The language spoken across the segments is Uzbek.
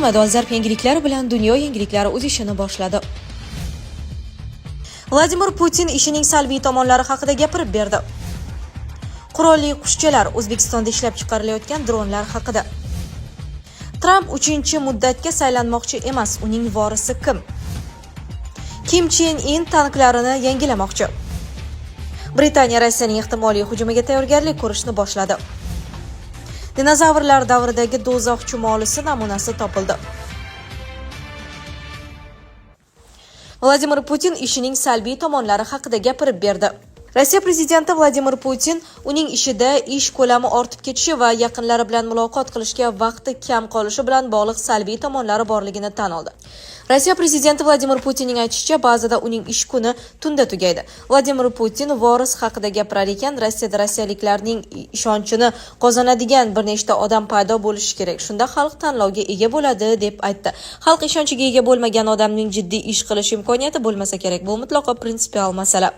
Keng va dolzarb yangiliklari bilan dunyo yangiliklari o'z ishini boshladi. Vladimir Putin ishining salbiy tomonlari haqida gapirib berdi. Qurolli qushchalar: O'zbekistonda ishlab chiqarilayotgan dronlar haqida. Tramp 3-muddatga saylanmoqchi emas, uning vorisi kim? Kim Chen In tanklarini yangilamoqchi. Britaniya Rossiyaning ehtimoliy hujumiga tayyorgarlik ko'rishni boshladi. Dinozavrlar davridagi do'zax chumolisi namunasi topildi. Vladimir Putin ishining salbiy tomonlari haqida gapirib berdi. Rossiya prezidenti Vladimir Putin uning ishida ish ko'lami ortib ketishi va yaqinlari bilan muloqot qilishga vaqti kam qolishi bilan bog'liq salbiy tomonlari borligini tan oldi. Rossiya prezidenti Vladimir Putinning aytishicha, ba'zida uning ish kuni tunda tugaydi. Vladimir Putin voris haqida gapirar ekan, Rossiyada rossiyaliklarning ishonchini qozonadigan bir nechta odam paydo bo'lishi kerak. Shunda xalq tanlovga ega bo'ladi, deb aytdi. Xalq ishonchiga ega bo'lmagan odamning jiddiy ish qilish imkoniyati bo'lmasa kerak. Bu mutlaqo prinsipial masala.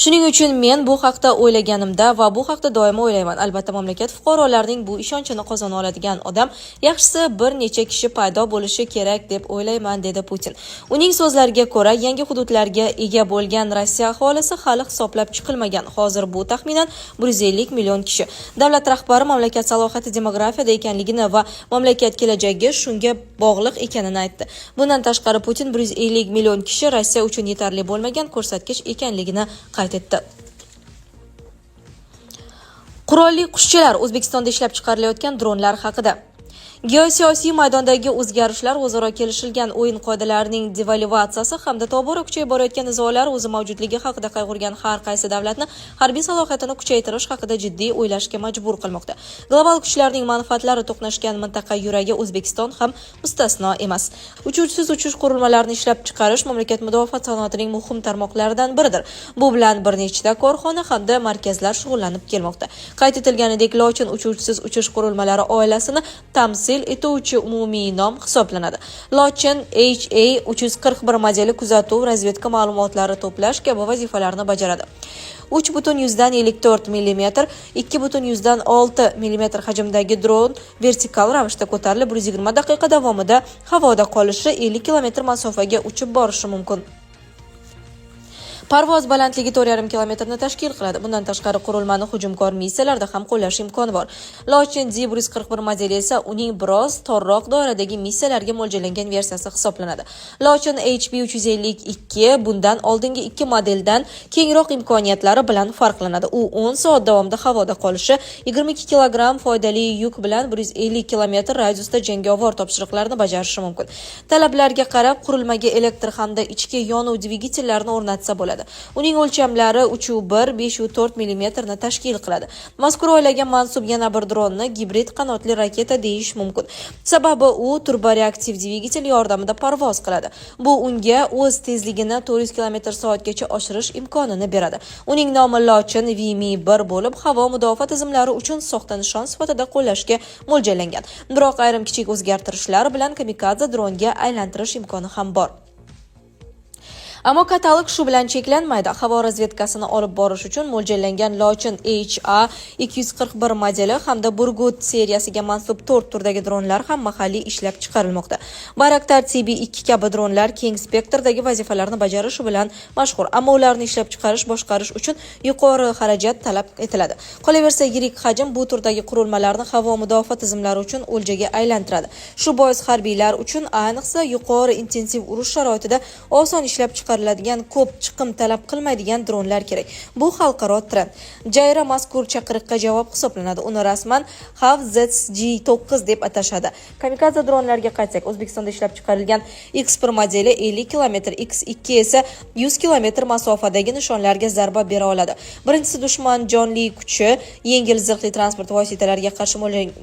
Shuning uchun men bu haqda o'ylaganimda va bu haqda doimo o'ylayman. Albatta, mamlakat fuqarolarining bu ishonchini qozona oladigan odam, yaxshisi bir necha kishi paydo bo'lishi kerak deb o'ylayman, dedi Putin. Uning so'zlariga ko'ra, yangi hududlarga ega bo'lgan Rossiya aholisi hali hisoblab chiqilmagan. Hozir bu taxminan 150 million kishi. Davlat rahbari mamlakat salohiyati demografiyada ekanligini va mamlakat kelajagi shunga bog'liq ekanini aytdi. Bundan tashqari, Putin 150 million kishi Rossiya uchun yetarli bo'lmagan ko'rsatkich ekanligini qayd etdi. Qurolli qushchalar: O'zbekistonda ishlab chiqarilayotgan dronlar haqida. Geosiyosiy maydondagi o'zgarishlar, o'zaro kelishilgan o'yin qoidalarining devalvatsiyasi hamda tobora kuchayib borayotgan nizolar o'zi mavjudligi haqida qayg'urgan har qaysi davlatni harbiy salohiyatini kuchaytirish haqida jiddiy o'ylashga majbur qilmoqda. Global kuchlarning manfaatlari to'qnashgan mintaqa yuragi O'zbekiston ham mustasno emas. Uchuvchisiz uchish qurilmalarini ishlab chiqarish mamlakat mudofaa sanoatining muhim tarmoqlaridan biridir. Bu bilan bir nechta korxona hamda markazlar shug'ullanib kelmoqda. Qayd etilganidek, Lochin uchuvchisiz uchish qurilmalari oilasini tamsil etuvchi umumiy nom hisoblanadi. Lochin HA 341 modeli kuzatuv, razvedka ma'lumotlari to'plash kabi vazifalarni bajaradi. 3,54 mm, 2,6 mm hajmdagi dron vertikal ravishda ko'tarilib, 120 daqiqa davomida havoda qolishi, 50 km masofaga uchib borishi mumkin. Parvoz balandligi 4,5 kilometrni tashkil qiladi. Bundan tashqari, qurilmani hujumkor missiyalarda ham qo'llash imkoni bor. Lochin D141 modeli esa uning biroz torroq doiradagi missiyalarga mo'ljallangan versiyasi hisoblanadi. Lochin HB 352 bundan oldingi ikki modeldan kengroq imkoniyatlari bilan farqlanadi. U 10 soat davomida havoda qolishi, 22 kilogramm foydali yuk bilan 150 kilometr radiusda jangovar topshiriqlarni bajarishi mumkin. Talablarga qarab, qurilmaga elektr hamda ichki yonuv dvigatellarini o'rnatsa bo'ladi. Uning o'lchamlari 3,1 5,4 mm ni tashkil qiladi. Mazkur oilaga mansub yana bir dronni gibrid qanotli raketa deyish mumkin. Sababi u turboreaktiv dvigatel yordamida parvoz qiladi. Bu unga o'z tezligini 400 km/soatgacha oshirish imkonini beradi. Uning nomi Lochin VMI-1 bo'lib, havo mudofaa tizimlari uchun soxta nishon sifatida qo'llashga mo'ljallangan. Biroq ayrim kichik o'zgartirishlar bilan kamikadze dronga aylantirish imkoni ham bor. Ammo katalog shu bilan cheklanmaydi. Havo razvedkasini olib borish uchun mo'ljallangan Lochin HA 241 modeli hamda Burgut seriyasiga mansub 4 turdagi dronlar ham mahalliy ishlab chiqarilmoqda. Bayraktar TB2 kabi dronlar keng spektrdagi vazifalarni bajarishi bilan mashhur, ammo ularni ishlab chiqarish, boshqarish uchun yuqori xarajat talab etiladi. Qolaversa, yirik hajm bu turdagi qurilmalarni havo mudofaa tizimlari uchun o'ljaga aylantiradi. Shu bois harbiylar uchun, ayniqsa yuqori intensiv urush sharoitida oson ishlab chiqariladigan, ko'p chiqim talab qilmaydigan dronlar kerak. Bu xalqaro trend. Jayra mazkur chaqiriqqa javob hisoblanadi. Uni rasman Hav ZG9 deb atashadi. Kamikadze dronlarga qaytsak, O'zbekistonda ishlab chiqarilgan X1 modeli 50 km, X2 esa 100 km masofadagi nishonlarga zarba bera oladi. Birinchisi dushman jonli kuchi, yengil zirhli transport vositalariga qarshi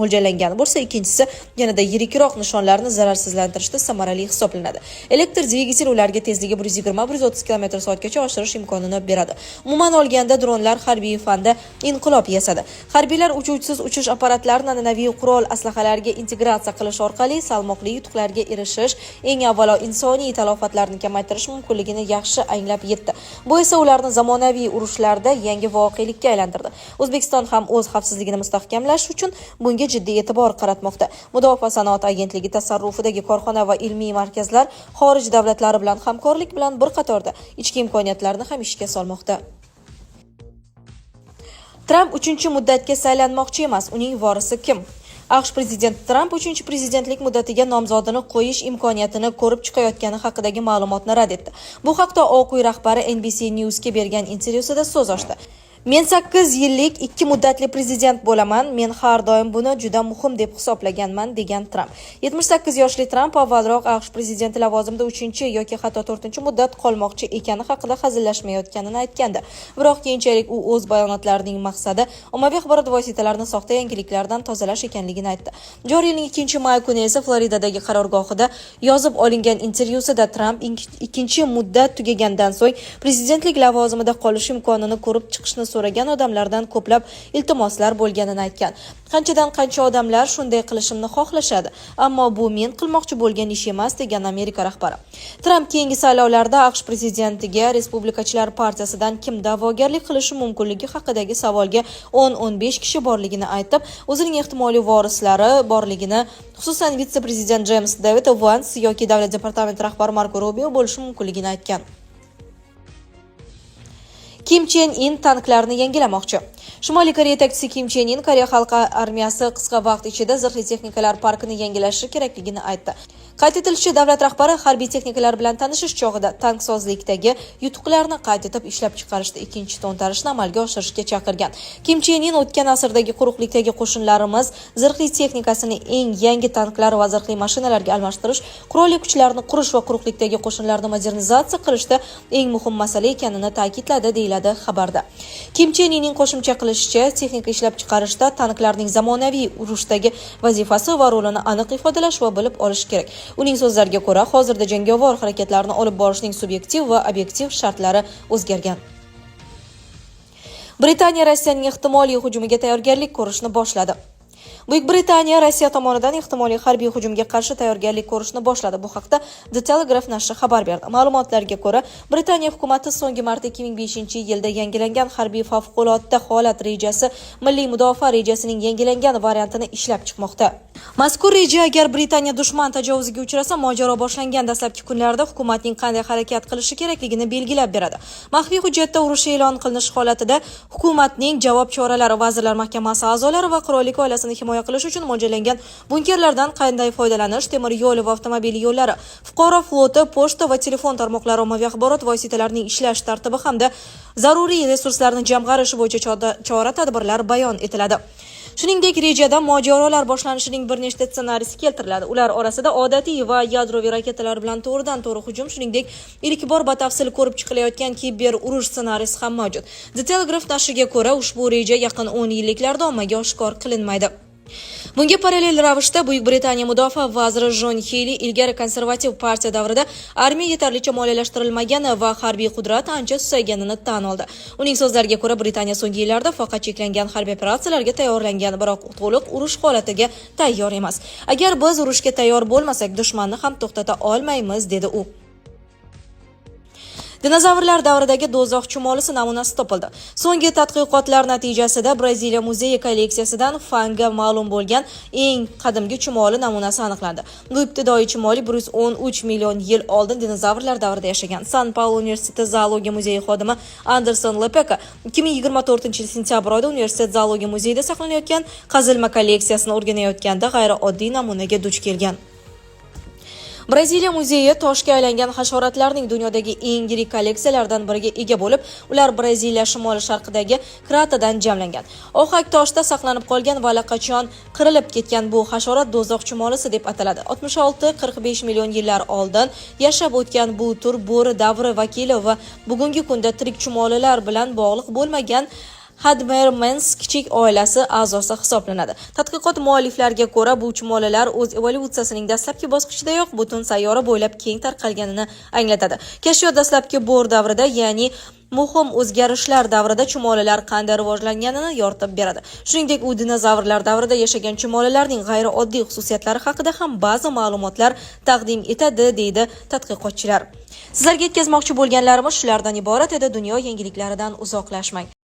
mo'ljallangan bo'lsa, ikkinchisi yanada yirikroq nishonlarni zararsizlantirishda samarali hisoblanadi. Elektr dvigatel ularga tezligi 120 120-130 km/soatgacha oshirish imkonini beradi. Umuman olganda, dronlar harbiy fanda inqilob yasadi. Harbiylar uchuvchisiz uchish apparatlarini an'anaviy qurol aslahalarga integratsiya qilish orqali salmoqli yutuqlarga erishish, eng avvalo insoniy talofatlarni kamaytirish mumkinligini yaxshi anglab yetdi. Bu esa ularni zamonaviy urushlarda yangi voqelikka aylantirdi. O'zbekiston ham o'z xavfsizligini mustahkamlash uchun bunga jiddiy e'tibor qaratmoqda. Mudofaa sanoati agentligi tasarrufidagi korxona va ilmiy markazlar xorij davlatlari bilan hamkorlik bilan bir qatorda ichki imkoniyatlarni ham ishga solmoqda. Tramp uchinchi muddatga saylanmoqchi emas, uning vorisi kim? AQSh prezidenti Tramp uchinchi prezidentlik muddatiga nomzodini qo'yish imkoniyatini ko'rib chiqayotgani haqidagi ma'lumotni rad etdi. Bu haqda Oq uy rahbari NBC News'ga bergan intervyusida so'z ochdi. "Men 8 yillik ikki muddatli prezident bo'laman. Men har doim buni juda muhim deb hisoblaganman", degan Tramp. 78 yoshli Tramp avvalroq AQSh prezidenti lavozimida uchinchi yoki hatto to'rtinchi muddat qolmoqchi ekani haqida hazillashmayotganini aytgandi. Biroq keyinchalik u o'z bayonotlarining maqsadi ommaviy axborot vositalarini soxta yangiliklardan tozalash ekanligini aytdi. Joriy yilning 2 may kuni esa Floridadagi qarorgohida yozib olingan intervyusida Tramp ikkinchi muddat tugagandan so'ng prezidentlik lavozimida qolish imkonini ko'rib chiqishni so'ragan odamlardan ko'plab iltimoslar bo'lganini aytgan. "Qanchadan qancha odamlar shunday qilishimni xohlashadi, ammo bu men qilmoqchi bo'lgan ish emas", degan Amerika rahbari. Tramp keyingi saylovlarda AQSh prezidentiga Respublikachilar partiyasidan kim da'vogarlik qilishi mumkinligi haqidagi savolga 10-15 kishi borligini aytib, o'zining ehtimoliy vorislari borligini, xususan vitse-prezident Jeyms David Vans yoki Davlat departamenti rahbari Marko Rubio bo'lishi mumkinligini aytgan. Kim Chen In tanklarni yangilamoqchi. Shimoliy Koreya yetakchisi Kim Chen In Koreya xalq armiyasi qisqa vaqt ichida zirhli texnikalar parkini yangilashi kerakligini aytdi. Qayd etilishicha, davlat rahbari harbiy texnikalar bilan tanishish chog'ida tanksozlikdagi yutuqlarni qayd etib ishlab chiqarishda ikkinchi to'ntarishni amalga oshirishga chaqirgan. Kim Chen In o'tgan asrdagi quruqlikdagi qo'shinlarimiz zirhli texnikasini eng yangi tanklar va zirhli mashinalarga almashtirish, qurolli kuchlarni qurish va quruqlikdagi qo'shinlarni modernizatsiya qilishda eng muhim masala ekanini ta'kidladi, deyiladi xabarda. Kim Chen Inning qo'shimcha qilishicha, texnika ishlab chiqarishda tanklarning zamonaviy urushdagi vazifasi va rolini aniq ifodalash va bilib olish kerak. Uning so'zlariga ko'ra, hozirda jangovar harakatlarni olib borishning subyektiv va obyektiv shartlari o'zgargan. Britaniya Rossiyaning ehtimoliy hujumiga tayyorgarlik ko'rishni boshladi. Buyuk Britaniya Rossiya tomonidan ehtimoliy harbiy hujumga qarshi tayyorgarlik ko'rishni boshladi. Bu haqda The Telegraph nashri xabar berdi. Ma'lumotlarga ko'ra, Britaniya hukumati so'nggi marta 2005-yilda yangilangan harbiy favqulodda holat rejasi, milliy mudofaa rejasining yangilangan variantini ishlab chiqmoqda. Mazkur reja agar Britaniya dushman tajovuziga uchrasa, mojaro boshlangan dastlabki kunlarda hukumatning qanday harakat qilishi kerakligini belgilab beradi. Maxfiy hujjatda urush e'lon qilinishi holatida hukumatning javob choralari, Vazirlar Mahkamasi a'zolari va qirollik oilasini himoya qilish uchun mo'ljallangan bunkerlardan qanday foydalanish, temir yo'l va avtomobil yo'llari, fuqaro floti, pochta va telefon tarmoqlari, ommaviy axborot vositalarining ishlash tartibi hamda zaruriy resurslarni jamg'arish bo'yicha chora-tadbirlar bayon etiladi. Shuningdek, rejada mojarolar boshlanishining bir nechta ssenariysi keltiriladi. Ular orasida odatiy va yadroviy raketalar bilan to'g'ridan-to'g'ri hujum, shuningdek, ilk bor batafsil ko'rib chiqilayotgan kiber urush ssenariysi ham mavjud. The Telegraph nashriga ko'ra, ushbu reja yaqin 10 yilliklarda ommaga oshkor qilinmaydi. Bunga parallel ravishda Buyuk Britaniya mudofaa vaziri Jon Heyli ilgari konservativ partiya davrida armiya yetarlicha moliyalashtirilmagani va harbiy qudrat ancha susayganini tan oldi. Uning so'zlariga ko'ra, Britaniya so'nggi yillarda faqat cheklangan harbiy operatsiyalarga tayyorlangan, biroq to'liq urush holatiga tayyor emas. "Agar biz urushga tayyor bo'lmasak, dushmanni ham to'xtata olmaymiz", dedi u. Dinozavrlar davridagi do'zax chumolisi namunasi topildi. So'nggi tadqiqotlar natijasida Braziliya muzeyi kolleksiyasidan fanga ma'lum bo'lgan eng qadimgi chumoli namunasi aniqlandi. Bu ibtidoiy chumoli 113 million yil oldin dinozavrlar davrida yashagan. San Paulo universiteti zoologiya muzeyi xodimi Anderson Lepeka 2024 yil sentyabr oyida universitet zoologiya muzeyida saqlanayotgan qazilma kolleksiyasini o'rganayotganda g'ayrioddiy namunaga duch kelgan. Braziliya muzeyi toshga aylangan hasharotlarning dunyodagi eng yirik kolleksiyalaridan biriga ega bo'lib, ular Braziliya shimoli-sharqidagi Kratadan jamlangan. Ohak toshda saqlanib qolgan va allaqachon qirilib ketgan bu hasharot do'zax chumolisi deb ataladi. 66-45 million yillar oldin yashab o'tgan bu tur bo'ri davri vakili va bugungi kunda tirik chumolilar bilan bog'liq bo'lmagan Hadmar Mens kichik oilasi a'zosi hisoblanadi. Tadqiqot mualliflariga ko'ra, bu chumolilar o'z evolyutsiyasining dastlabki bosqichidayoq butun sayyora bo'ylab keng tarqalganini anglatadi. Kashfiyot dastlabki bo'hr davrida, ya'ni muhim o'zgarishlar davrida chumolilar qanday rivojlanganini yoritib beradi. Shuningdek, u dinozavrlar davrida yashagan chumolilarning g'ayrioddiy xususiyatlari haqida ham ba'zi ma'lumotlar taqdim etadi, deydi tadqiqotchilar. Sizlarga yetkazmoqchi bo'lganlarimiz shulardan iborat edi. Dunyo yangiliklaridan uzoqlashmang.